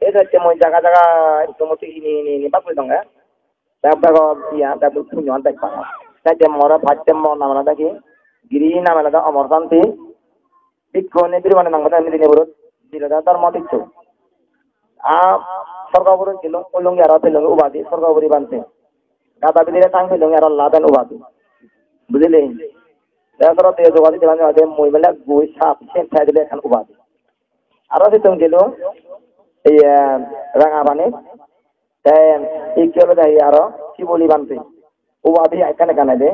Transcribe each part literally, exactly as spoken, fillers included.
Ei sette mui jaga jaga ekko moti hini hini hini bak guri donge. Te bego iya, te punyo an dek pang. Te je more pacche mo namana deki. Giri namana da Omor Santi. Bhikkhu ni biri mane nang bada ni dine burut. Dilo da dhormo bhikkhu. A sorgo burut gilung ulung yara pelung ubadi sorgo buri bante. Gada bidire thang pelung yara laden ubadi. Bujile? Te soro te jogadi diban jogadi mui bele gui sap sen thai dile ekkan ubadi. Aro sittun gelung, iye, Rangapani, te ikki olode iye aro Sibuli Bhante. Ubadi ekkan ekkan ede.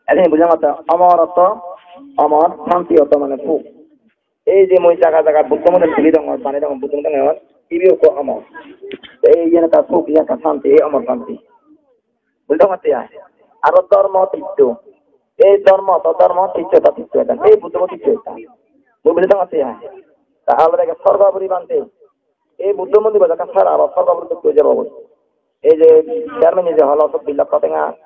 Ede bujongotte, Omorotto, Omor, Santi otto mane suk. Ei je mui jaga jaga Buddho murti tuli dongor, bani dongor, Buddho murti dongor, ibe ekko Omor. Te ei iyen ekka suk, iyen ekka Santi, ei Omor Santi. Bujhi dongotte ai? Aro dhormo titto. Ei dhormo, to dhormo titto, to titto ekkan. Ei Buddho titto ekkan. Bujhi dongotte ai? Ta olode ekkan sorgo puri bhante. Ei Buddho mondir bojak sara aro sorgo puri titto jebo goi. Ei je chairman je holo sot bil lakh tenga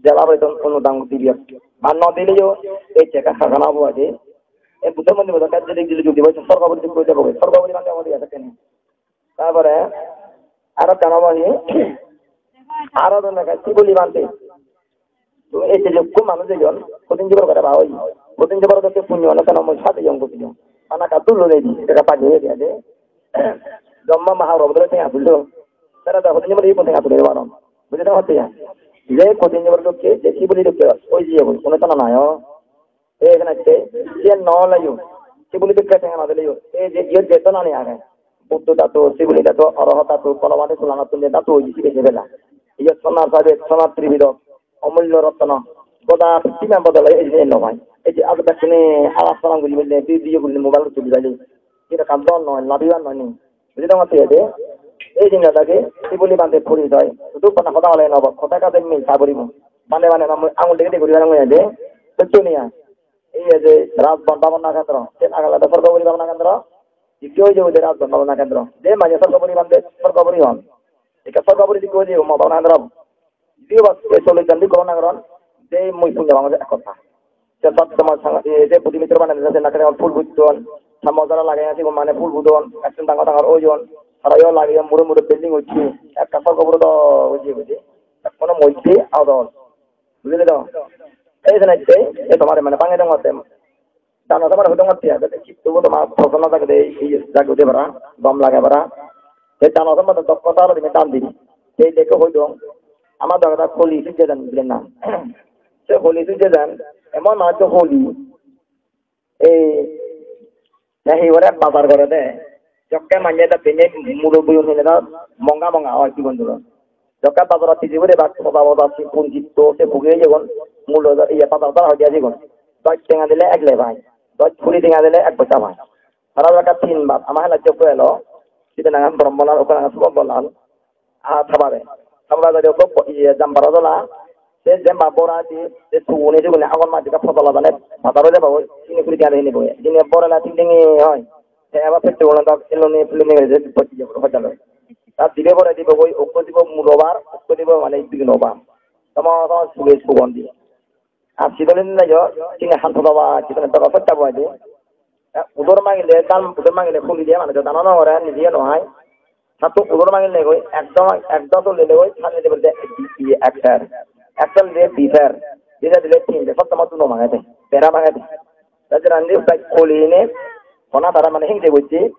jeba boi ton onudang dibe. Ba no dileyo ei je ekka hagana obo aje. Ei Buddho mondir bojak jodi jodi jodi boi sorgo puri titto jebo goi. Sorgo puri bhante obo diya sekkene. Tar pore aro ekkan obo hi? Aro do lega Sibuli Bhante. Tumi ei je jokko manuj ejon, hodin jobor gore ba oi. Hodin jobor dokke punyo ono keno mui sade jong gotiyong. Mana ka dullo nei di, ekka pagi hoi diya de. Jomma maha uro bodole tenga tullo. Tara da hodin jobor ipun tenga tullo baron. Bujhi dongotte ai? Je hodin jobor dokke, je Sibuli dokke, oi je oi, ono tana nayo. Ei ekhane ecche, siyen no oleyo, Sibuli Bhikkhu tenga no dileyo, ei je iyot je dhonani age, Buddho dhatu, Sibuli dhatu, Oroho dhatu, Kolomani Sulangotun je dhatu oye sibe sibe na. Iyot sonar sabe, sonar Tripitaka, omullo rotno, goda pittiman bodole ei je no pai. Ei je ado bekkune alas salam guri bile, video guri mobile tuli bile. Iyot ekkan dhon noi, labiban noi ni. Bujhi dongotte ai de? Ei jinich age, Sibuli Bhante puri jai. Sudu bana hoda hole no obo, hoda hoda mil ta puribo. Bhante bhante ma mui angul dege dege guri parong ai de. Sotto ni ai. Ei je Rajbhan Bhabona Kendro, sen agala do Sorgopuri Bhabona Kendro. Ikki oi je oi de Rajbhan Bhabona Kendro. Je mane Sorgopuri Bhante, Sorgopuri hon. Ekka Sorgopuri dikko oi je mo Bhabona Kendro. Jibe bas, ei chollish jon bhikkhu bana goron, je mui punyo pang ek hoda. Se sat somaj sang-, e, je Bodhi Mitra banele, se nakke phul putton, sammo jara lageye, sigun mane phul pudon, ekjon dangor dangor oyon, tara yo lageye, muro muro building ucche, ekka sorgo puro do ucche buji, ekkono moddhe adol. Bujile to? Ei jene ei, ei tomare mane bange dong hotte. Dano somar hudong otte age, kittu bo toma poson no thagede, ei jagode para, gom lage para. Te dano somar dokkota aro dine dan dibi. Te dekhe hoi dong, ama dagada holi sujje dan bile na. Se holi sujje dan, emon manuj holi. Ei, te hi gore bazar gore de. Jokke manje da pine mulo buyon hine da monga monga oi sigon dulo. Jokke bazarot piji guri bak poda poda si pun jitto se buge jegon mulo da iye bazar dara hoide jegon. Doj tenga dile ek le pai. Doj kuri tenga dile ek bosta pai. Tara ekka tin bak ama hela jokko elo. Sida nang Brahmolal, okko nang Subodholal. Ah, thabare. Thabare jodi okko bo-, iye, jambara jola. Se jemba bora di, se sugune sugune agon maj ekka podola dane, pataro jeba oi, sini kuri diya hini boi. Jini borela tin dingi oi. Te aba petto bola dok, eloni, eloni, je bocchi jebo, hojalo. Ta dibe bore dibo goi, okko dibo mulobar, okko dibo mane bignobar. Tamo, tamo suge sugon di. Ar sidole ne jo, sini han podoba, sidole toka sotta boi di. Eh, udor mangile, dan udor mangile huli diye mane, dan no gore, niji no hai. Satto udor mangile goi, ekdom, ekdom dole goi, sani de berde, iye, ek ser. Ek ser de, di ser. Di ser dile tin ser, satto matto no mangede. Bera mangede. Tajir andi, bai huli ne, kona tara mane hingde gocche,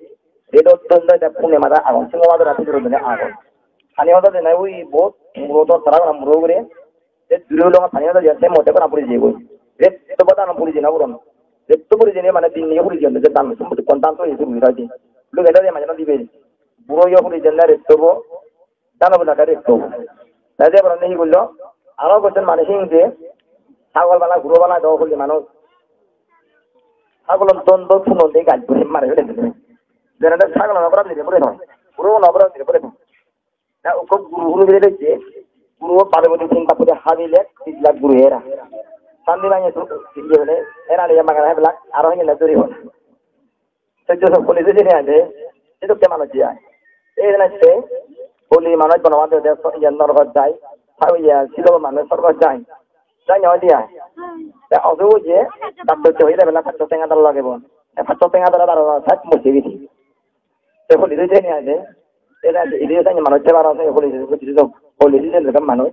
redo don do, ja pune mada agon, singo mada rati duro dune agon. Hani hoda de na, ui bot, muro to tara muro gure, Te duri ulo pani hoda diyan, te mote kona puri jeyegoi. Retto bada no puri jeyegoi na puron. Retto puri jeyegoi mane din niyo puri jeyegoi, je dan, sumbuti kon dan to jeyegoi, puri jeyegoi. Lo gele de mane no dibe. Buro yo puri jeyegoi retto bo, dan bo na retto bo. Te de baro ne hi gollo, aro gojen mane hing je, sagol bala, guro bala, do golli manuj. Sagolon don do punon de gaj guri mare fele. Jene de sagolon no pura dire pure no. Guro no pura dire pure no. Na ukko guru guru bile dejje, guru o babe bodi tin babe bodi habile, tin lakh guru era. Sandi bhai esu, iye bole, era le magana hebla, aro hingela duri hon. Sejjo sok police jene ande, sedokke manuj jai. Ei jene se, holi manuj bono bhante de, iye norokot jai, ha iye, sido manuj sorgot jai. Jai noi dia. Te osu je, doctor je hoile bela pachsho tenga dala lagebo. Te pachsho tenga dala dala sat mujhe bidi. Te holi jene ande, Ede ede ede manuj te bara se holi holi holi holi manuj.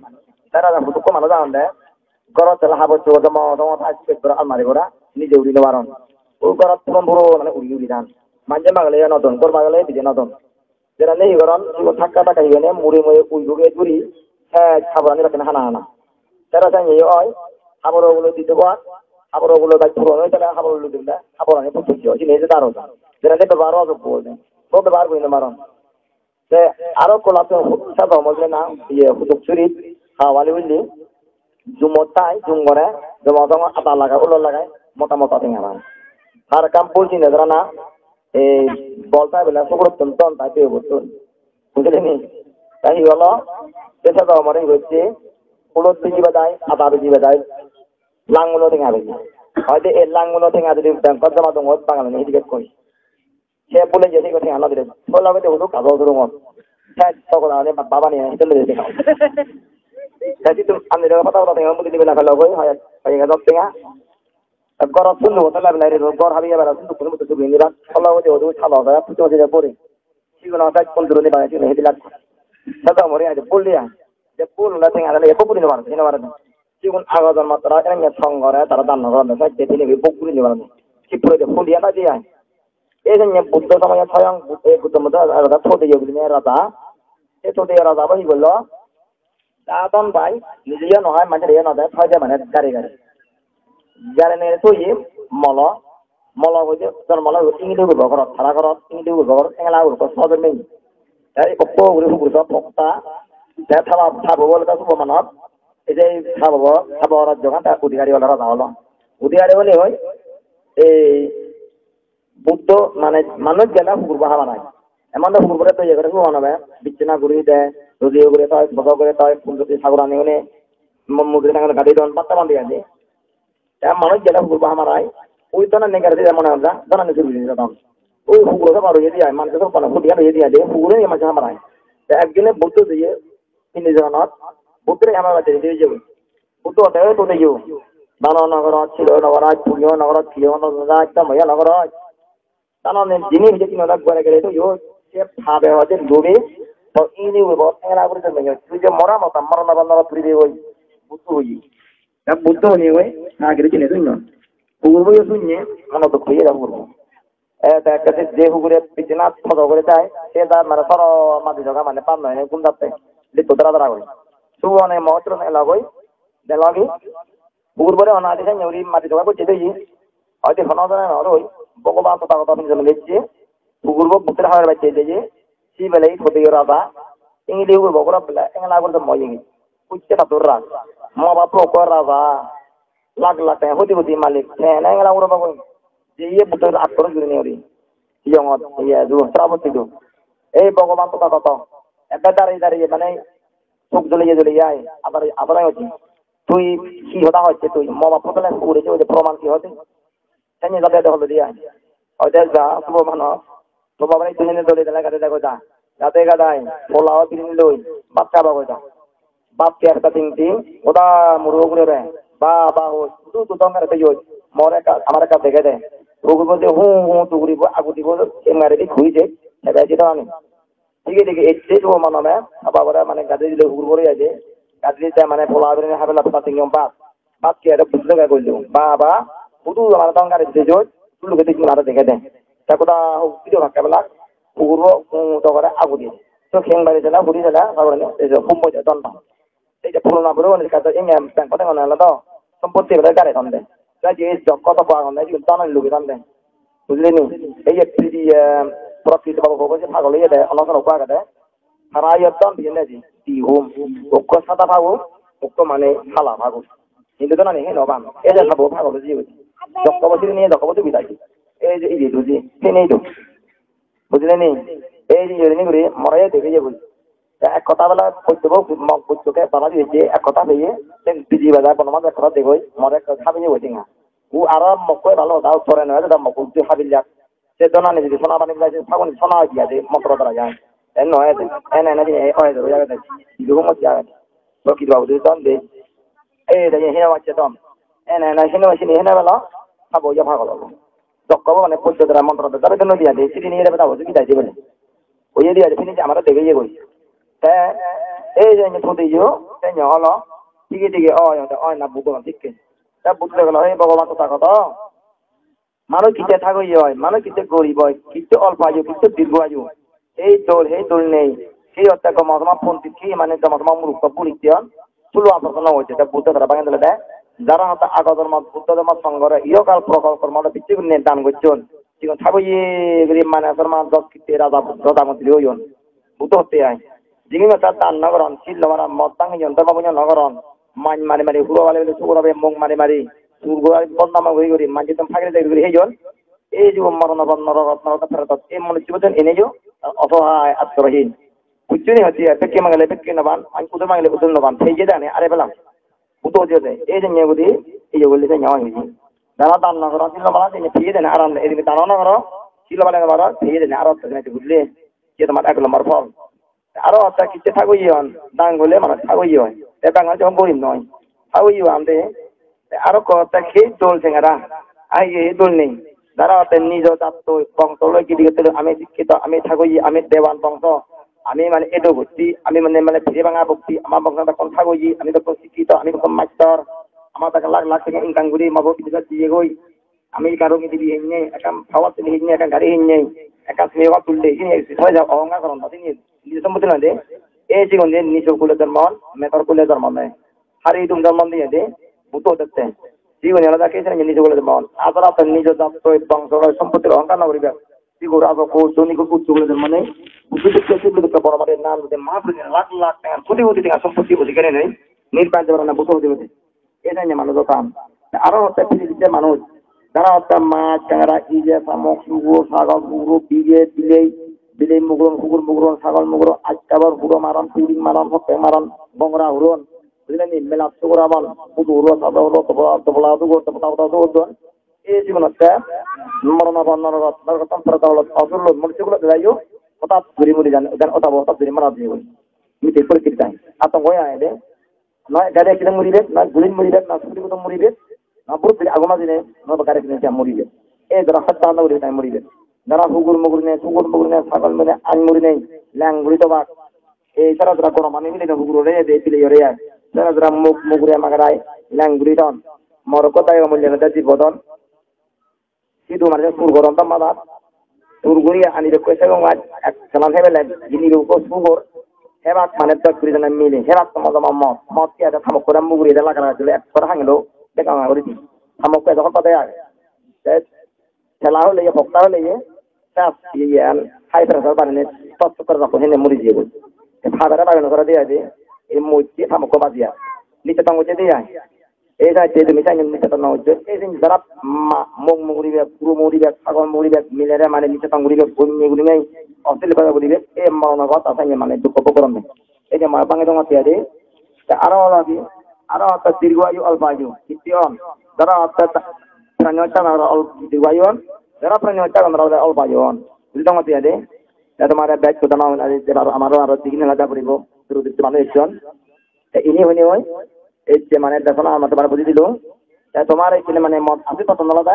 Tara da hudu ko manuj agon de. Gorot tela habor chubor joma joma thai se gora almari gora nije uri no paron. O gorot puron puro mane uri uri dan. Manje magale no don, gor magale bije no don. Jera nei goron, sigun thakka thakka hiyene muri muri ui duge duri. He haborani rakkene hana hana. Tara jani oi, habor ogulo dite gor, habor ogulo bai puron oi tara habor ogulo dile, haborani puttu jo, sini je daro. Jera ne bebaro jo bol de. Bo bebar guri no maron. Te aro kola to sa do mo na, iye huduk suri, hawali wili. Jumot tai, jum gore, jumot tongo ada lagai, ulo lagai, mota mota tenga pai. Har kam pul jine jara na, ei bol tai bela sugurottun ton tai pebo tun. Bujhili ni? Tai hi holo? Te sa do more hi hocche, ulot biji badai, ada biji badai, lang ulo tenga biji. Hoide ei lang ulo tenga jodi bankot joma dungot Bangaluni hidikke koi. Se bole je sigo tenga no dile. Bola bete hudu kajo durungot. Se togola ani baba ni hitu le tenga. Te situ ani le pata pata tenga mudi dibe na pelo goi, hoy, hoy ga dok tenga. Goro sundu hotel la bilai re, gor habi bara sundu kunu mutu subi ni ba. Bola bete hudu salo ga puto je bori. Sigo na sai pondro ni ba ni hedi lak. Sada mori ade bol dia. Je bol na tenga le ko puri no bar, ni no bar. Sigun agojon matra enye song gore, tara dan no goronde, sacche tini bi buk guri nibaronde. Sipure de huliya na jiyai. Ei janye Buddho somoyot soyong Bud-, ei Buddho Buddho raja thode yo bili raja. Ei thode yo raja bo hi gollo? Da don bai, nijeyo no hai, manjere yo no de, thoi de mane gari gari. Gari ne thoi molo, molo hoide, jor molo hoide, ingide guribo gorot, tara gorot, ingide guribo gorot, engla guribo sodor nei. Te ikko guri hugur so pokta, te thaba, thabo bole ta subo manot, ei je thabo bo, thabo rajyogan ta udhikari olo raja olo. Udhikari ole hoi, ei Buddho mane manuj gele hugurbo haba nai. Emon do hugurbore toye gore hubo manobe, bichchena guri de, rodi guri toi, bodo guri toi, punjoti sagurani une, mo-, mujuri tangene gadi don, batta bandi adi. Te manuj gele hugurbo hamarai, ui dona negare de mone hoda, dona ni suru jadon. Ui huguro sa baro yedi ai, manuj sa baro hudi ai yedi ai de, huguro ye manuj hamarai. Te ekdine Buddho diye, indi jonot, Buddho re hamar bade diye jebo. Buddho te to diye. Dano nogoro, silo nogoro, punyo nogoro, kiyo nogoro, ekdom ya nogoro. Dano ne jini hije kino na gore gere to yo, se phabe hode lobe, to ini ui bo, era guri to meyo. Tu je mora mota, mora na bandara turi de oi. Buddho oi. Ta Buddho ni oi, na gere jini sunno. Hugurbo yo sunne, mano duk hoye da hugurbo. E, ta ekka se je hugure bichina thodo guri tai, se da mane soro madi joga mane pan noi, gum datte. Litto dara dara guri. Subo ne mo tro ne lagoi, de lagi. Hugurbore hona adi senne guri madi joga gocche de ye. Hoide hono jone no roi, Bhogoban Tothagoto pinjone gecche. Hugurbo buttere habar bacche de ye. Si bele hi thode yo raja. Ingili hugurbo gora bele, engla guri de mo yegi. Ucche tatur raj. Mo bap okko raja. Lakh lakh tenga hoti hoti malik, te ene engla guro bagoi. Je iye Buddho aktor juri ne uri. Iyongot, iye, ju, Srabotti ju. Ei Bhogoban Tothagoto. Ekka dari dari mane, suk jole iye jole iye ai. Abar, abar ai hocche. Tui hi hoda hocche tui? Mo bappo tole hure je proman hi hote? Seni jade de holo di ai. Hoide ja, subo mano. To babare tui hene dole dale gade dego ja. Gade gadai, pola o birini loi, bhat haba goi ja. Bhat ki ekka ting ting, oda muro ugure be. Ba, ba, hoi, hudu tu dongare de yoi. More ekka, amare ekka dege de. Ugur bo de hu, hu, tu guri bo, agu di bo, ke mare di khui je. Hebe je dani. Dige dige ecche subo mano me, aba bore mane gade dile hugur bore aje. Gade dile mane pola birini habe la pata ting yom bhat. Bhat ki aro buddho ga goilo. Ba, ba, hudu amare dongare de yoi. Tulu gede mare dege de. Ta koda hu, video hakke bela. Hugur bo, hu, to gore agu di. To kheng bari jela, huri jela, aba bore ne, ejo humbo je don ba. Ei je purona buro gani ekka do, enge bank-ot degongge olode sompotti bele gari donde. Te je jokko tokko agonde, sigun dano lugi donde. Bujili ni? Ei je P D, eh, Prakriti Babu Bhogo je pagol oyede, onoson okko agede. Tara iyot don diyen neji, di hum. Okko sada pago, okko mane hala pago. Hintu donani heno ban. Ei je sabo pagol oye. Jokko bo sini, jokko bo dubi dai. Ei je iye duji, sini do. Bujile ni? Ei je iyeni guri more dege ye guri. Te ek kota bela pottebo mok bujjoke bana diye je ek kota peye, sen biji bajar bono maje ek kota degoi, more ek kota habiye waiting ha. U aro mokko balo da pore no da mokko utti habil jak. Se dona ni jodi sona bani bela se phagun sona diya de motro dara jai. En no ede, en en ede, oi de ya de. Idu mo ya de. To ki babu de don de. Ei de hina wacche don. En en hina wacche ni hina bela. Habo ya phagol. Jokko bo mane pojjo dara montro de, tabe no diya de, sidi ni ere beta bo, sidi dai de bole. Oye di adi finish amare dege ye goi. Te ei je ni thudi yo, te nyo holo, digi digi oi, oi, oi na Buddho sikke. Te Buddho gelo, "He Bhogoban, to ta koto. Manuj kitte thagoye oi, manuj kitte gorib oi, kitte olpo ayu, kitte dirgo ayu. Ei dol, hei dol nei. Hei otte gom soma pondit, hei mane gom soma murukko purite on. Sulo aporto no gotte." Te Buddho tara bhangei dile de. Jara hotte ago jormot Buddho jormot songhore, ihokal porokal kormo ole bitti gurinei dan gocchon. Sigun thagoye guri mane asor man dos kitte raja, raja montri oyon. Buddho hotte ai. Jingino ta dan no goron, sil no maron, mod bhangiyon, dhormo punyo no goron. Maj mari mari, huro bale bale, sugor bale, muk mari mari, sur guri, bodnam guri guri, manje ton phagiri dagi guri heyon. Ei jugo morono pon, norogot, norogot, peretot, ei manuj jibon eneyo, osohai, asrohin. Buccho ni hotte ai, bekke mangele bekke no pan, an udur mangele udur no pan, theiye dane are pelam. Buddho hotte hotte, ei je nyo guri, ei je guri, se nyo hoye. Dara dan no goro, sil no maro, se nyo theiye dane aram, ei je dan no goro, sil no maro, theiye dane aram, te bujle. Ye tomar ek number phol. Aro hotte kitte thagoye on, dangole mane thagoye on. Te dangole jemon gorib noi. Thagoye on de. Te aro hotte he dol sengara. Ai ye dol nei. Jara hotte nijo jatto bongso loi gidi gotte ami sikkito, ami thagoye, ami dewan bongso. Ami mane edo gotti, ami mane, mane pire banga bokti, ama bongso bekkun thagoye, ami bekkun sikkito, ami bekkun mastor. Ama bekkun lakh lakh tenga income guri, mabo bidesot diye goi. Ami ekkan room dibi henne, ekkan power tuli henne, ekkan gari henne, ekkan semi power tuli henne, soi ja ohongkar goron, tadi ni, ni sombodi na de. E jigun je nijo kule jormo, metor kule jormo ne. Hari dum jormo diye de, buto dette. Jigun jala dake sene nijo kule jormo. Adara te nijo jatto bongso sombodi ohongkar na guribe. Jigun ago ko joni ko kuttu kule jormo ne. Buto dette, buto dette boro boro nam de, ma boro lakh lakh tenga, koti koti tenga sombodi odi kene ne. Nirban jormo na buto odi odi. Ei janye manujo tan. Te aro hotte pijedi je manuj, tara hotte mach, tengera, ije, samok, sugor, sagol, muguro, bige, bilei, bilei muguron, hugur muguron, sagol muguron, ajkabor, huro maron, piring maron, hotte maron, bongora huron, bujileni, melat sugor amon, hudu huro, sado huro, tobola, tobola sugor, tobola, tobola sugor don. Ei jibonotte morono pon norogot, norogot ton porotolot, osurlot, monussukulot elaiyo, hotat guri muri jan, jan otabo hotat guri mara jeyegoi. Mite porikkita. Atongo oi agede. Na gari accident muribek, na gulin muribek, na sukri gudon muribek, na burut biri agun ajine, na gari accident muribek. E dara hatta na muribek, na muribek. Dara hugur mugurine, sugur mugurine, sagol murine, ain murine, lang guri tobak. E sara dara gorom ani mile na hugur ore, de pile ore ya. Sara dara mug mugure magarai, lang guri ton. Morokko dai mulya na dadi bodon. Sidu mane sur goron ta madat. Sur guri ani bekko segong aj ek salan hebele gini ruko sugor. Hebak mane doj guri jana mile. Hebak to mojo mo mot. Mot ki ade thamok kore muguri ede lagana jule ek kore hangilo. Bekanga guri di. Thamok ko ede hotta de age. Te thela hole ye, bokta hole ye. Tas ye ye an high pressure banene tot kore rakko hene muri jebo. Te phabere bagano kore de age. E mojje thamok ko bajiya. Niche tong gocche de ai. Ei jai te tumi sanyen mita tonna ujjo. Ei jin jara ma-, mok muguribe, puro muguribe, sagol muguribe, milere mane mita tong guribe, gonye guribe, ostil bhabe guribe, ei morono gota sanyen mane dukko bhog goronne. Ei je ma bangi dongotte adi. Te aro olo di, aro otte dirgo ayu olpo ayu, hitti on. Jara otte ta-, prani hotta na ol-, dirgo ayu on. Jara prani hotta na ol-, olpo ayu on. Bujhi dongotte adi. Te tomare bek hoda na adi, je baro amaro aro digin hela da puribo. Duru duru mane ejjon. Te ini huni hoi, ei je mane desona ama tomare bujhi dilung. Te tomare ikkine mane mot asi poton olode,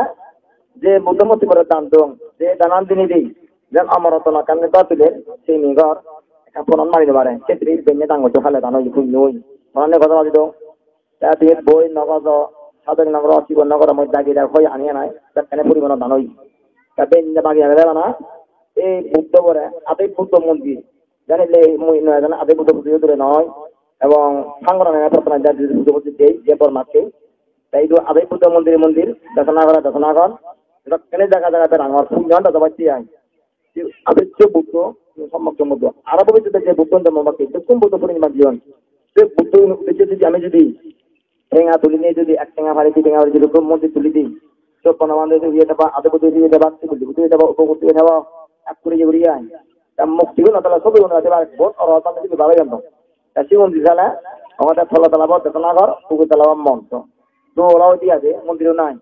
je Buddho murti bore dan dong, je danan dini di, jen omorotto nakkan gor tulen, sini gor, ekkan ponan mari no pare. Setri benne dan goccho hale dan oi, punyo oi. Ponan ne godo badi dong. Te tui boi no godo, sadek no goro, sibon no goro, mui dagi dag hoi ani anai, bekkene puribono dan oi. Te benne bagi agede bana, ei Buddho bore, ade Buddho mondir, Jani le mui noi jana ade Buddho pujo dure noi. Ebong sangorane prarthona jani Buddho pujo dei, je bor makke. Te idu ade Buddho mondir mondir, desona gore, desona gor. Dokkene jaga jaga berangor, punyo anda jabatte ai. Ade je Buddho, Sammak Sambuddho. Aro bobissote je Buddho jonmo bakke, dukkun Buddho purnima jiyon. Se Buddho uddecche jodi ami jodi tenga tuli nei jodi ek tenga pari, di tenga pari jodi ekko mondir tuli di. Sot bana bande jodi iye theba, ade budi iye theba, sibuli budi iye theba, upo budi iye theba, ak kuri iye guri ai. Ta mukti gun atala sobi gun ate bar bot oro bande jodi baba yanto. Ta sigun di sala, amade thola tala bot, thola gor, ugu tala bot mon to. Do ora odi ade, mondir nai.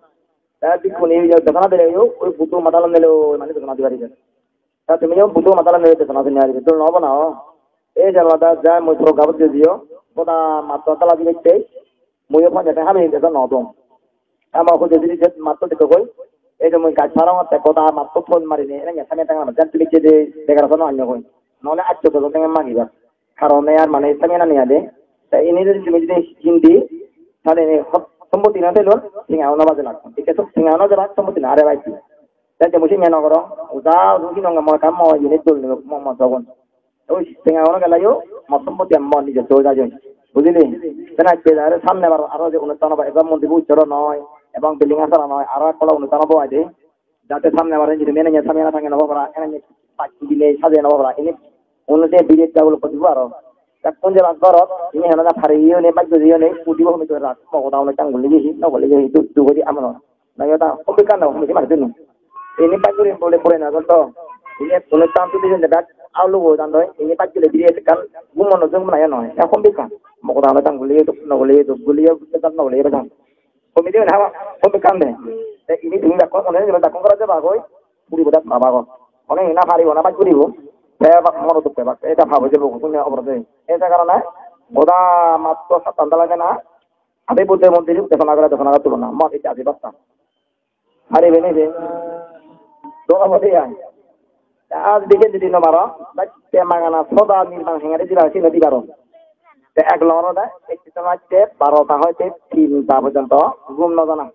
Ta dikkun iye desona dile yo, oi Buddho matala nelo, mane desona di pari. Ta tumi jemon Buddho matala nile desona suni aribe, dol no obo na o. Ei je olode ja mui program ot jediyo, goda matto tala dibatte, muiyo ponjate hami deso no dong. Ama hode jedi je matto dekko goi, ei je mui gaj parongotte goda matto phone marinei, ene sami tangana jan tumi jedi degaraso no anyo goi. Nole atto dojo tenga magibak. Karon ei ar mane samiyan ani ade. Te ini jodi tumi jodi hindi, tale ini hot-, sompotti na telor, tenga ono baje lagbo. Ikke so tenga ono jeba, sompotti na are baiti. Te je musi meno goro, uda udu hinonga mo ekka mo ini dol mo mo jogon. Oi, tenga ono gelayo, mo sompotti mo nije so jajon. Bujili? Te na je are samne bar aro je onusthan obo, ekbar mondir bo ucchoro noi, ebong building asara noi, aro ekkola onusthan obo aide. Jate samne bar jodi mene samiyan tange no bara, ene pacchi dine saje no bara, ini Uno de biret jagol ko dibo aro. Bekkun je bak gorot, ini hena na pari yo ne baj guri yo ne, udibo humi to rak, mo goda uno chang guli hi, no guli hi, du, du guri amano. Na yo ta, hombi kan na, hombi mari dunu. Ini baj guri bole pore na gol to. Ini uno tam tu dijon de bak, alu go dan doi, ini baj guri biret kan, gumo no jung na yo no. Ya hombi kan. Mo goda uno chang guli hi, no guli hi, du guli hi, kan no guli hi kan. Komiti hoi haba, komiti kan de. Te ini tumi dakko, mone hoi dakko gora jeba goi, puri bodat baba go. Mone hoi na paribo na baj puribo. Te ba-, moro dukke bak, eta pabo jebo, tumi obor de. Eta karone, goda matto sattan dala jana, abi Buddho mondir, desona gora, desona gora tulona, mo eta abi basta. Paribe ni je? Dora bode ya. Te aaj bije jodi no maro, bacche magana soda nirban hengari dibar, sino dibar. Te ek loro de, ek sito macche barota hoite tinta porjonto gum no jana.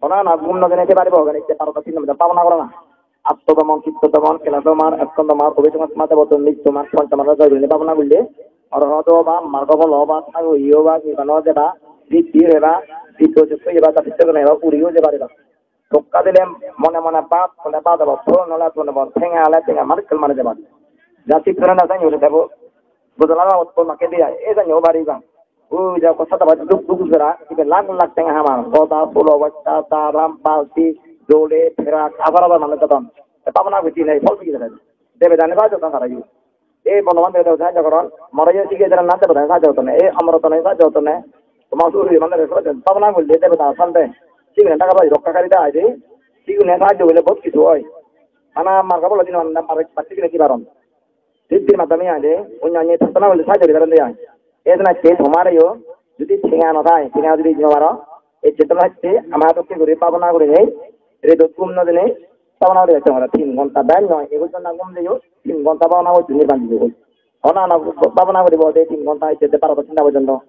Ona na gum no jane te paribo, hogane te barota tinta porjonto bhabona gorana. Atto domon, chitto domon, kela domon, ekkon domon, obi tomar mate boton nit tomar, pon tomar joy gurinei bhabona gurile, orohot oba, margo phol oba, sago iyo oba, nirban oba, riddhi oba, riddhi oba, jati jogone oba, uriyo jeba deba. Dokka dile mone mone bap, mone bap debo, phone ole phone debo, tenga ole tenga, manukkel mane debo. Ja sip kore na jani ure debo. Bodola na otto makke dia, e jani o bari ba. U ja ko sata ba duk duk sera, ibe lakh lakh tenga hamar. Goda, pulo, basta, daram, balti, dole, pera, abara ba mane dadon. E pabona guti nei, phol bigi debe. Debe dane ba jodon tara yu. Ei Bhogoban debe debe sahajjo goron, more yo sige jara na debe debe sahajjo gottonne, ei omorotone sahajjo gottonne, tomar suri mane debe sahajjo, bhabona gulle debe da sande, sigune daga bai rokka kari da aide, sigune sahajjo gulle bohut kichu oi. Mana margo bolo din mane mar batti gine ki baron. Siddhir maddhome aide, onyo onyo prarthona gulle sahajjo guri paron de ai. Ei jena te tomare yo, jodi tenga no thai, tenga jodi no paro, ei je tomar hacche, ama dokke guri bhabona guri nei, redot gum no dinei, bhabona guri jai tomare tin ghonta, bej noi, egoch ghonta gum diyo, tin ghonta bhabona guri nirban diyo. Ona na bhabona guri bole tin ghonta ecche de baro ta tinta porjonto.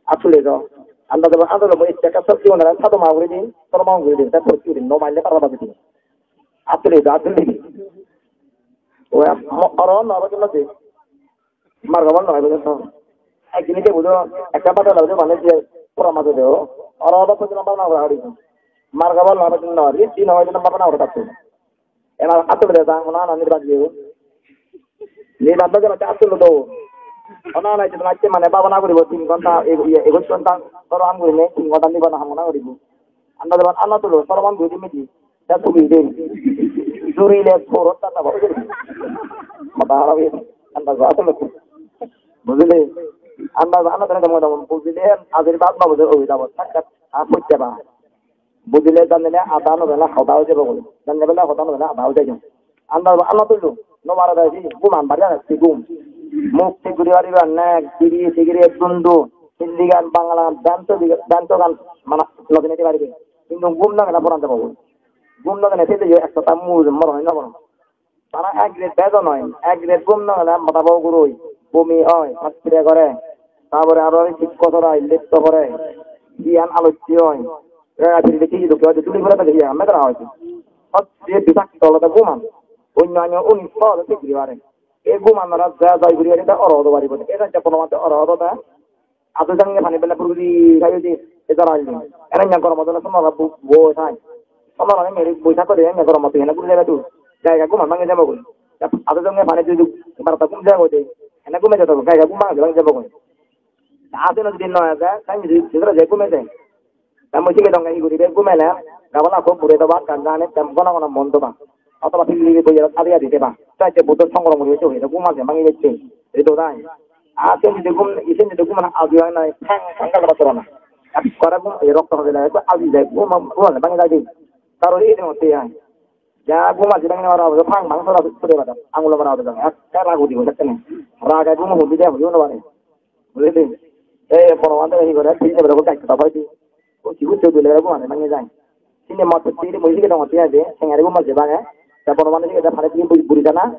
Asole do. Anda do, anda do, mo ecche ekka sotto guri sado ma guri din, soro ma guri din, ta porti din, no maille baro ta din. Asole do, asole. O, mo, oro no, oro no de. Margo bol noi, bujo to. Ek din ke bujo, ekka bata lagde mane je pura majo de o. Oro obo pujina bhabona gora hori. Margo bol noi, bujo no. Ri din noi, bujo bhabona gora thakto. Ena atul de dang, ona na nirban diye. Nirban do jela atul do. Ona na je mane bhabona guribo tin ghonta, e, e, egoch ghonta, soro ham gurine tin ghonta nirban ham na guribo. Anda deban, anda tulo, soromon dui dimi di. Ta tugi din. Juri le sorot ta tabo. Mata hara bi. Anda gua tulo. Bujile? Anda gua, anda tene demo demo. Bujile, ajir bab na bujile, obi dabo. Tak tak. A putte ba. Bujile janile ada no bela hoda hoje bogol. Janile bela hoda no bela ada hoje jo. Andar ba ano tulo, no mara dai si, gum an bari age, si gum. Muk thik guri paribe, nek, biri, sigiri, dundu, Hindi gan, Bangla gan, danto diga-, danto gan, mana, logine di paribe. Hintu gum na gela poran jabo. Gum na gele sele yo ekta ta mu moro na moro. Tara ek ret bejo noi, ek ret gum na gele mata bo guroi, bumi oi, hot pire gore. Tar pore aro sikko sorai, letto pore, iyan alotte oi. Rega pire de kiji dokke oi, tuli pore de iyan, me tara oi. Hot pire bisakto olode gum an. Onyo onyo uni ko olode guri pare. E gum anora ja jai guri ari ta oro odo bari bo. E ta ja kono mate oro odo ta. Adu jange pani bela puri sayo di, e dara ni. Ene nya goromo dole sono la bu, bu sai. Sono la meri bu sa ko de nya goromo tu ene guri jebe tu. Jai ga gum an mangi jabo guri. Adu jange pani tu, barta gum jabo de. Ene gum e jabo, jai ga gum mangi jabo guri. Ase no din no ase, sai ni din, din ro je gum e de. Te mui sige donge hi guribe gumele, gabala ekko gure doba, gan gane, te gono gono mon doba. Otoba pili pili boiye adi adi deba. Te je Buddho songro muri hoye, gum age, bangi jacche. Ei do dai. A sen jodi gum, isen jodi gum na aju ai nai, thang, thang gala batorana. Ekkore gum, ei rokto hobe na, ekko aju jai, gum, gum age, bangi jai de. Karo ei de hote ai. Ja gum age, bangi na, thang, thang, sora, sora, bada. Angulo mara hobe, ekka ragu dibo, sekkene. Raga gum hobi de, hobi no bare. Bujili? Ei, Bhagwan hi gore, tin jabra ko gaj kata pai di. O ki ucche dule ko mane mangi jai. Sini mot tiri mui sige dong tiya je, sengari ko mot je bange. Ta Bhagwan hi gore, pare tiri buri, buri jana.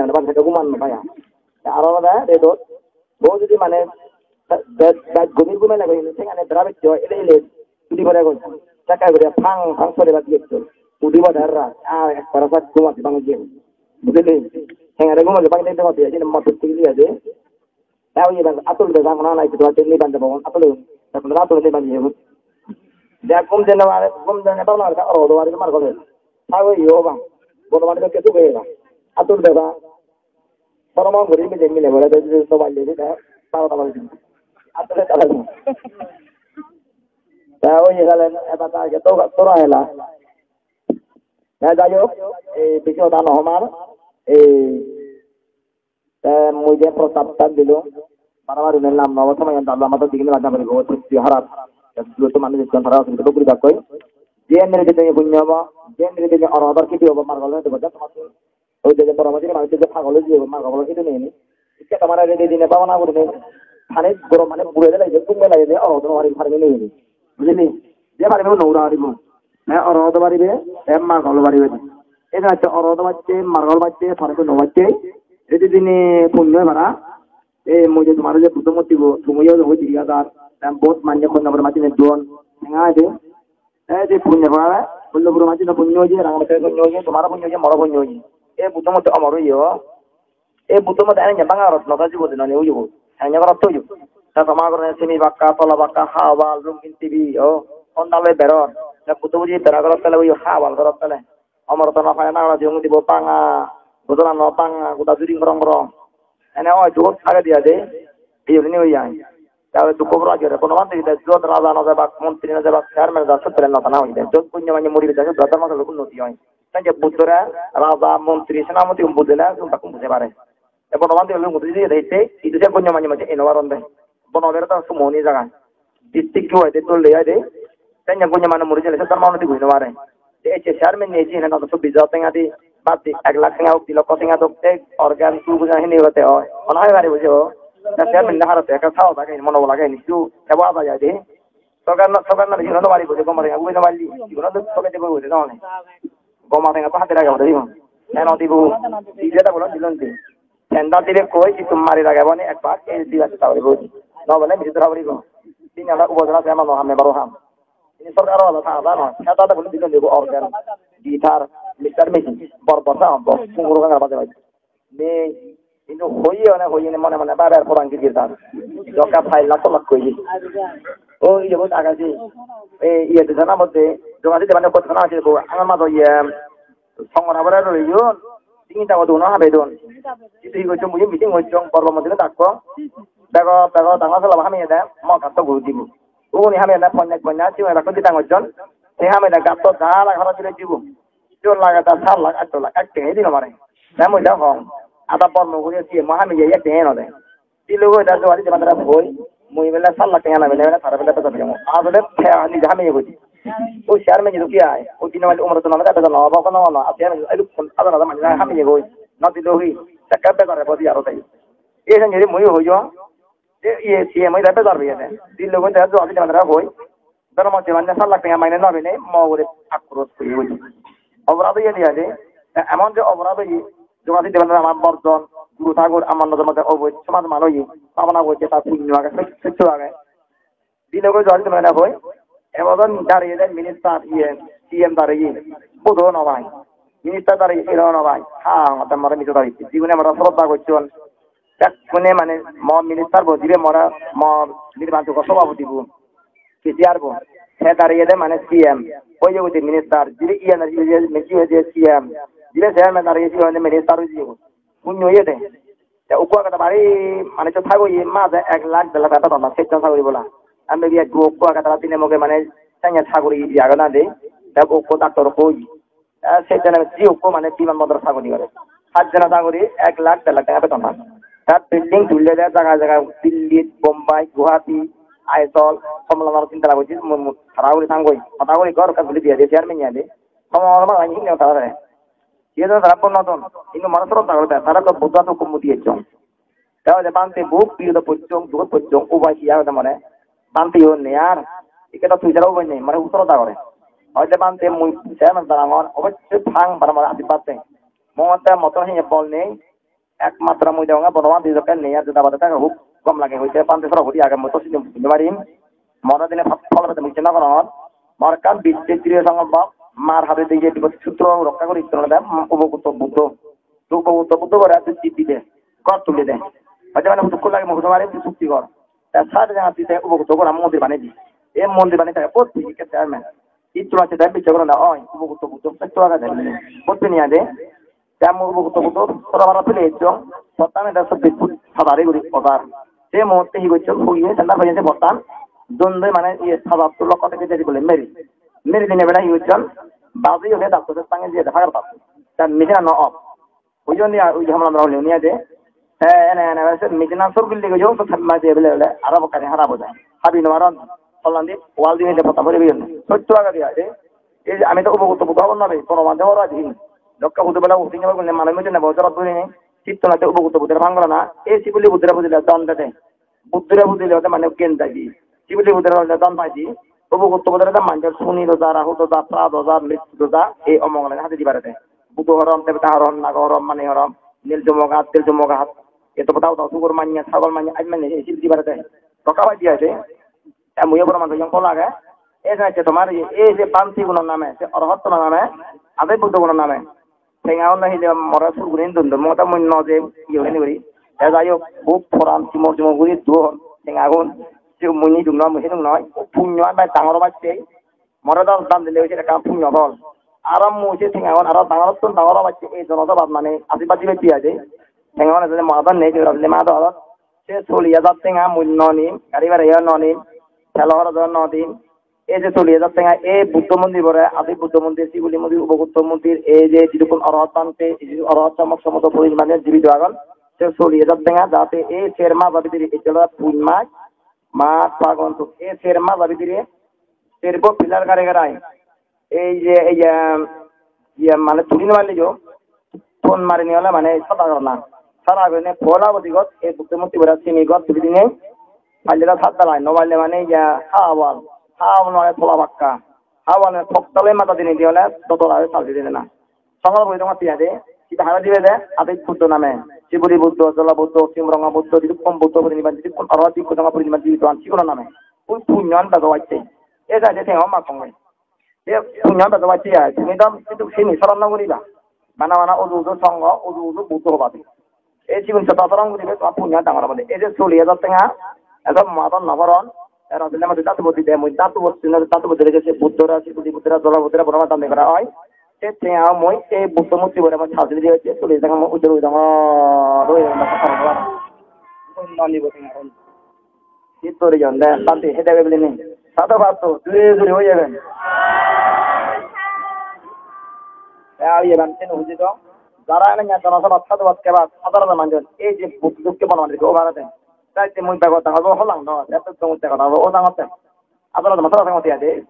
mone mone bhante ghuman no pai. Te aro olode redot bo judi mane be-, be-, bej gobir ghume lego, hini sengani bera bej jo ele ele judi pore goi. Sekke guri pang pang pore bad geccho. Udi bode ra, ar ekkore sat ghumot bang je. Bujili? Hengare ghumot bang de de hote, jini mot tigili age. Ta oye bang atul de bang na nai, tu ate ni bang de bang atul. Ta kun atul ni bang je. De ghum de na, ghum de na bang na, oro do ari mar gole. Ta oye yo bang. Bono mane ke tu be bang. Atul de bang. Toro mon guri mile mile bole de de to balle de ta ta ta balle. Atle ta balle. Ta oi gelen eta ta ke to to ra hela. Na jai hok, ei bisi hoda no homar. Ei te mui je prostab tan dilo. Baramari ne lam no homo yan dalla to digini bada bari go to harap. Te dulu to manu jikon tara osubidha guri dakkoi. Je mere je punyo ba, je mere je oro dor kiti obo mar gole de bada. Oi je, je boro madi manuj je pagol oi jiyegoi, mar gobor idu nei ni. Ikke tomare rede dine bhabana gurinei, pani gorom pani gure dele je, ghum gele je, oro do mari pari nei ni. Bujili? Je paribo no ura paribo. Te oro do paribe, te mar gobor paribe. Ei je oro do bacche, mar gobor bacche, pari no bacche. Rede dine punyo bara. Ei mui je tomare je Buddho murti bo, tumi yo jodi diga dar. Te bohut manye konno bor mati ne duon. Tenga de. Te je punyo pare, Bullopuro majjhe do punyo oye, Rangamukhe punyo oye, tomaro punyo oye, moro punyo oye. E Buddho murti omor oye o. E Buddho murti ene banga rotno ta jugo dinani oye o. Ene gorot oye. Ta toma gorone simi bakka, tola bakka, ha wal, rongin T V o. Honda loi beror. Ta Buddho buji bera gorot tele oye, ha wal gorot tele. Omor to no pai na, ora jung dibo banga, godola no banga, goda juri gorong gorong. Ene oi jugot age dia de. Iyo ni oye ai. Te aro dukko gora jere, kono mante jodi jot raja no jebak, montri no jebak, chairman no jebak, sot pele no tana hoide. Jot punyo manye muri bede sot dhormo sot unnoti oi. Te je Buddhore raja, montri, senapoti gun Buddho le sot bakkun buje pare. Te kono mante jodi Buddho jodi ete, idu je punyo manye manye eno paronde. Bono bere to sumoni jaga. District ki hoide, dol de hoide. Te je punyo manye muri jele sot dhormo unnoti guri no pare. Te ecche chairman ne ecche hene noto chobbish hajar tenga di, bad di ek lakh tenga hok, di lokho tenga hok, te organ tu buja hini hote oi. Mone hoi paribo je o. Te chairman ne harotte ekka sahos age, monobol age, hintu ebo aja jai de. Sorkar no, sorkar no, hino no paribo je goma tenga, ui no parli. Hino no sokke debo ui no ne. Goma tenga to hate rage ode hino. Eno dibo. Ije ta bolo dilon de. Tender dibe koi, itum mari lage boni ek bak, ei dibe ta paribo. No bole misi ta paribo. Tin ala ubo jara se mano hamme baro ham. Ini sorkar wala ta da no. Kata ta bole dilon dibo organ, guitar, mixer machine, bor bor ta bor. Kunguru kanga baje bai. Ne, ini hoye one hoye ne mone mone bare porang gir gir ta. Doka phai lakh lakh koi. O iye bot aga ji. E iye de jana bote. Jogadi de mane bot kana ase ko. Angar ma do iye. Songora bore roiyon, tingi tago duno habe don. Iti hi gocchon, mui meeting gocchon, borbo mondire dakko. Bego, bego, dangor sala hamiye de, mo gatto guru dibo. Uguni hamiye de, ponne, ponne, sigon dakko di dangor jon. Te hamiye de gatto da lak hara dire dibo. Jon lage da sat lak, aat lak, ek tenge dino mare. Te mui de hong. Ada bormo guri siye, mo hamiye ek tenge no de. Ti loge da jogadi jema tara hoi, mui bele sat lakh tenga na bele, bele tara bele pesa piyong. Asole te ani jami goi. O chairman ni rupiya ai. O dino mali umar to na da da na ba ko na na. Api ani ai kun ada na mani jami goi. Na ti logi. Takka be kare bodi aro tai. E san jeri mui hoi jo. E ye si mui da be dar be ne. Ti loge da jogadi jema tara hoi. Dhormo jiban de sat lakh tenga maine no bene, mo ugure akros guri guri. Oborad oye de ade, emon je oborad oye, jogadi deben amar borjon, guru thakur, amar nojor mode obo, somaj man oye, bhabana gocche, tar punyo age, sotto age. Dino goi jogadi deben hoi, ebodon dariye de minister, iye, C M dariye, bodo no bai. Minister dariye, ero no bai. Ha, mata mara mijo dariye. Jigune mara sroddha gocchon. Bekkune mane mo minister bo dibe mora mo nirbanchok sobhapoti bo, K C R bo. He dareyede mane C M. Oye udi minister. Jiri iye na jiri jiri C M. Jiri chairman dareye jiri minister oye. Punyo oyede. Te ukko agede bari mane to thago ye maje ek lakh der lakh taka beton, sejjon sagori bola. Ami bi ek ukko agede tara dine moge mane sanya sagori iye agede na de. Te ukko doctor ko oye. Te sejjone ji ukko mane biman bondor sagori gore. Pajjona sagori ek lakh der lakh tenga beton pan. Ta building tulle de jaga jaga Delhi, Bombay, Guwahati, Aizawl, Kamalanagar tin tala gojje, mu-, mu-, tara guri tangoi. Hota guri ghor ekkan tuli diye de, chairman-e de. Homo homo ani hinne tara de. Iye do tara bonno don. Hintu mane sroddha gore de, tara do Buddho to kummuti ejjon. Te hoide bhante buk biyodo pocchong, dugot pocchong, ubai hi agede mane? Bhante yo nei ar. Ikke do tui sara ubai nei, mane sroddha gore. Hoide bhante mui chairman darangor, obossoi pang bara mane ashirbad de. Motte motor hine bol nei. Ekmatro mui degonge Bono bhante jokke nei ar, jeda bade thage hub gom lage, hoide bhante soro hudi age, mui to sini bujei no parim. Moro dine pha-, phol pete mui sini no gorongor. Mor ekkan bicche kriyo songolpo, mar hade de je bipod sutro rokka guri ittun olode, mm, Ubogutto Buddho. Ubogutto Buddho gore adu sip dide, ghor tuli de. Hoide mane hudukko lage mui huduk parim, tui sukti gor. Te sade jana tui te Ubogutto gora mondir banei di. Ei mondir banei thage, bot tui ikke te ame. Ittun acche te bicche gorana oi, Ubogutto Buddho, sotto agede. Bot tui niya de. Te mui Ubogutto Buddho sora bara pele ejjong, pottan eda sot biput sadari guri odar. Se muhutte hi gocchon, hugiye sandal pajeyonde pottan, dondoi mane iye sadatto lokko teke jedi bole meri. Meri dine bela hi gocchon, baji oge dakto se tange jiyede hagar pat. Ta machine no off. Ui joni ar ui hamla dora holi uni ade. Te ene ene se machine an sor gille gocchon, to thamma je bele bele, aro bokkani harap oi jai. Habi no paron, tolandi wall dinei de pottan puri beyon. Sotto agede ai de. Ei je ami do Ubogutto Buddho hobor no pei, Bono bhante hobor pai de. Dokke hudu bela hudu nyaba gunne manuj mujunne bo jorot gurinei, sitto nate Ubogutto Buddhore pang gorana, ei Sibuli Buddhore pujile don dede. Buddhore pujile ode mane gyan dagi. Sibuli Buddhore pujile don paide. Ubogutto Buddhore de manjor suni doja, rahu doja, pra doja, mrittu doja, ei omongole hadi di pare de. Budo horom, debota horom, nago horom, mani horom, nil jumogat, tel jumogat. Eto bota bota sugur manya, sagol manya, aj manya, ei sib di pare de. Doka pai di ase. Te muiyo proman toyong, phol age. Ei je tomar ei, ei je bhante gunor name, se orohotto name, ade Buddho gunor name. Tenga honna hile more sur gurinei dun dun, mo ta mui no je iye gurinei guri. Te jai hok, hub poran chimor chimor guri duon tenga gun. Se mui ni dun no, mui hidung noi. Punyo an bai dangor obatte. More do dan dile oise ekkan punyo phol. Aro mui se tenga gun aro dangottun dangor obatte ei jono sobat mane ashirbad dibatte ai de. Tenga gun ejede mo adot nei, je adot nei, ma adot. Se soli hajar tenga mui no nim, gari bhara yo no nim, telo horojo no dim. Ei je soli hajar tenga, ei Buddho mondir bore, adi Buddho mondir, Sibuli mondir, Ubogutto mondir, ei je jidukkun orohot bhante, ei je orohot somok somodo puri mane jibito agon, se soli hajar tenga jate ei ser majo bidire, ei jolo pun maj, maj, fagun, to ei ser majo bidire serbo pillar gare garai, ei je, ei je, iye mane tuli no parle jo, ton marinei ole mane sada gorana. Sada gurinei pola bodi got, ei Buddho murti bore sini got tuli dinei, palle do sat dalai, no palle mane iye ha wall, ha wall no ole tola pakka. Ha wall no ole tok tole mada dinei di ole do tola oi sal di dena. Songol boi dongor tiyade, sida hara dibe de, adi Buddho name, Sibuli Buddho, Jola Buddho, Simronga Buddho, jidukkun Buddho puri niban, jidukkun aro jidukkun Buddho puri niban, jidukkun sigun name. Ui punyo an da do atte. E jai de tenga ma kong. Ei punyo bejo bacche ai, tumi do sidu sini soron no guriba. Bana bana uju uju songho, uju uju Buddho hoba de. Ei sigun sota soron guribe, tomar punyo dangor obode. Ei je soli hajar tenga, eto mo adot no poron, ero dile mui dhatu bodi de, mui dhatu bodi, dhatu bodi de se Buddho ra, Sibuli Buddho ra, Jola Buddho ra, Bono Bhante dan de gora oi. Se tenga mui ei Buddho murti bore mui sajei diye, se soli hajar tenga mui ujor ujor dangor oi. Mui no nibo tenga. Hi gori jon de, bhante, hede bebili ni. Sado bhante, dure dure oi jeben. E, ar iye bhante, no buji do. Jara ene nya jono sabha sado bhat keba, sadharon manjor. Ei je buk dukke bono manjor, o bharate. Tai te mui bego dangor bo holang do, eto to mui bego dangor o dangotte. Adara dama sara sangotte ade.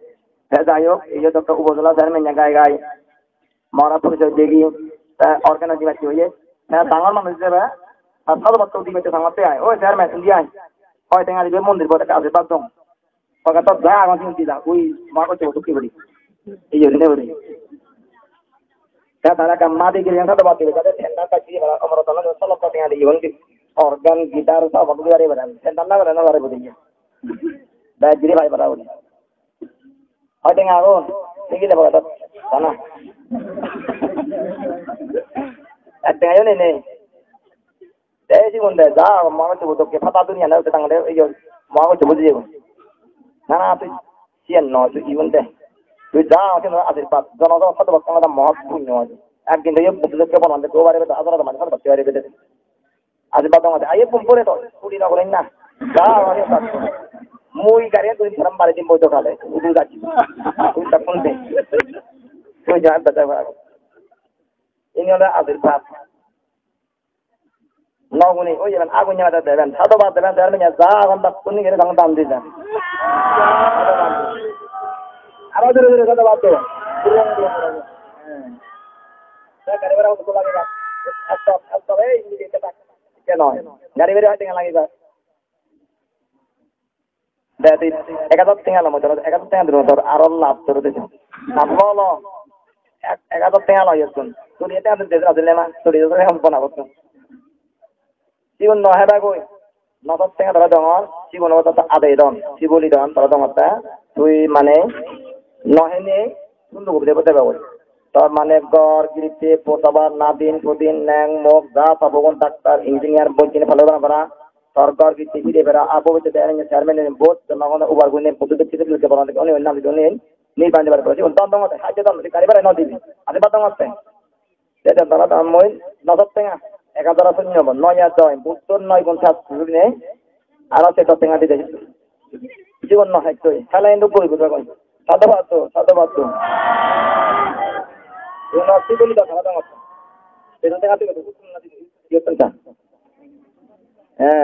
Te jai hok, ei je doktor Ubojola Chairman nya gai gai. Mora porisoy degi, te organ di bacche oye. Te dangor manuj ijebe, ar sado bhatto di bacche sangotte ai. Oi chairman, indi ai. Hoi tenga dibe mondir bot ekka ashirbad dong. Pocket-ot ja agon siyun di da. Ui, ma gotte gotte ki guri. Iyo dine guri. Te tara ekka madi giri sado bhat dibe, jate tender bacche bara, omoro tolo solo tenga di iyon di. Organ, guitar, sab bhat dibe bara. Tender na bara, na bara guri. Da giri bai bara guri. Hoi tenga agon, sigi de pocket-ot, sana. Ek tenga yo nei, nei. Te sigun de, ja, mo hotte dokke pada duniya na, te tangde, iyo, mo hotte buji jebo. Na, na, tui siyan no, tui igun de. Tui ja, hotte no, ashirbad, jono, jono, hotte bak, tangde mo hotte punyo hoy. Ekdin de, iyo, buddho dokke bonan de, ko bare, bare, adara, adara, mane, hotte bak, bare, bare. Aji badong ade, aye pum pore to, puri na goren na. Ja, aye ta. Mui gari tui saram bare din boito khale, udu gachi. Tui ta kun de. Tui ja, bata ba. Ini ole adir pat. No guni, oi eben, agun nyala deben, sadhubad deben, deben, ja agon bekkun nigiri dang dan dijan. Aro jore jore sadhubad do. Gari bhara hoto lagiba? Ekso, ekso, ei, nigiri ekso tak. Keno? Gari bhara hoto lagiba? Dadi, ek hajar tenga lo, mui tor ek hajar tenga dilung, tor aro lab tor dise. Lab lo lo. Ek, ek hajar tenga lo iyottun. Tui ek hajar tenga dile ma, tui ek hajar tenga bona botto. Sigun no heba goi. No hajar tenga tara dongor, sigun obo to ade don, sibuli don, tara dongor ta. Tui mane no hene, sundu gubide bote ba goi. Tor mane ghor, giritti, posabar, nadin, pudin, neng, mok, ja sabogun, doctor, engineer, bojjini, palo bara bara. Tor ghor gitti pide bera, abo hoite de ene chairman ni vote, jonogon ubar gurinei vote ditte ditte ditte boron dikke, oni oi nam ditte oni nirban dibar pore, sigun don dongotte, hajje don, gari bhara no dibi, adi bad dongotte. Te don dara dam mui no sot tenga, ek hajar sunyo bo, noi ar doi, vote to noi gun sat gurinei, aro se sot tenga dide. Sigun no hek toi, sale hintu guri guri goi. Sadhubad do, sadhubad do. Sigun no sibuli do, sale dongotte. Te sot tenga dibe, vote to noi dibe. Iyot ta. He.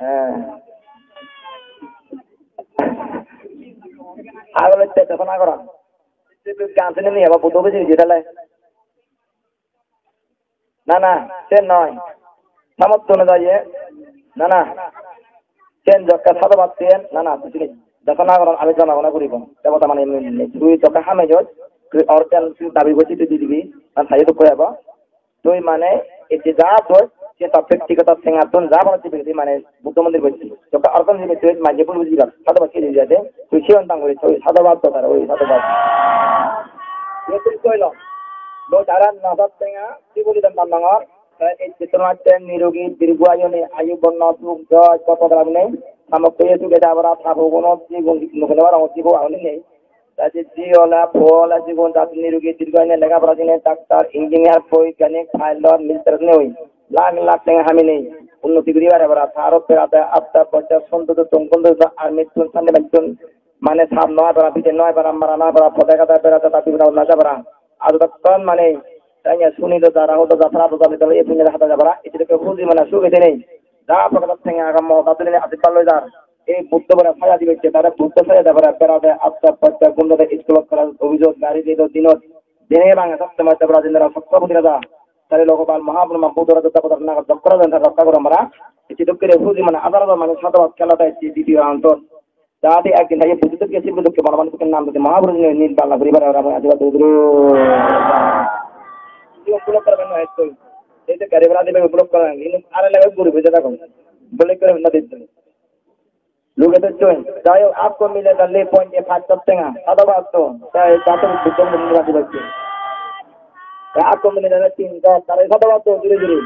He. Agole te te phone gora. Te tu gan sene ni aba budo biji biji thale. Na, na, sen noi. Samot tune jaiye. Na, na. Sen jokka sadhubad sen. Na, na, tu sini. Dekhona goron ami jona gona guribo. Debota mane tui jokka hame jot. Tui orten dabi gochi tui di dibi. An sayo tu koyabo. Tui mane ecche ja doj, se ta bektigoto tengattun ja bana dibe, tui mane Buddho mondir gocche. Jokka orton jibe tui maje bul bujiba, sadhubad ke dibe jate, tui siyon dang guri, tui sadhubad do tara, oi sadhubad. Ye tui koilo, do tara no sot tenga, tui buli dan dangor, ta ecche tun atte nirogi, dirgho ayu ne, ayu bonno, suk, joy, koto galam ne, samok ye suge da bara, thapo gono, sigun nukune bara, sigun auni ne. Te je ji ole, po ole, sigun jat nirogi dirgho dine lega pora dine, doctor, engineer, boigyanik, pilot, military nei. Lakh lakh tenga haminei unnoti guri pare para. Tar utte ade atta bochor sonto do tongkon do army tun sande bantun. Mane sap noi para, bide noi para, mara noi para, pode gada bera jada bibina unna ja para. Ado dokkon mane, tanya suni do jara hodo ja para, do jali do ye punya hada ja para. Iti ke huji mane suge dine. Ja poketot tenga agam mo, ta tuline asik palloi jar. Ei Buddho bore saya dibe, je tare Buddho saya da bore, berade, atta, patta, gundade, iskulot, college, office-ot, gari dido, dinot, dine bange, sob somoy te bore jindara, sokko butira da. Tare logo bal Mahaprabhu, Buddho ra, Buddho ra, naga, dokkora, den, rokka goro mara. Ecche dokkire huji mane, adar adar mane, sadhubad khela da, ecche, video anto. Jadi ekdin thai Buddho dokke, Sri Buddho dokke, bana mane, dokke nam dokke, Mahaprabhu ni, ni, bala, guri, bara, bara, bara, ajibad, duro, duro. Ini block kora, kan, itu. Itu gari bora dibe, block kora, ini, are lagi guru, beda, kan. Block kora, na, dito. Luge to choi, jai hok, akko mile dalle ponje pach sot tenga, sado basto, tai tato bujjong bujjong lagi bacche. Ya akko mile dalle tin sot, tare sado basto, jure jure.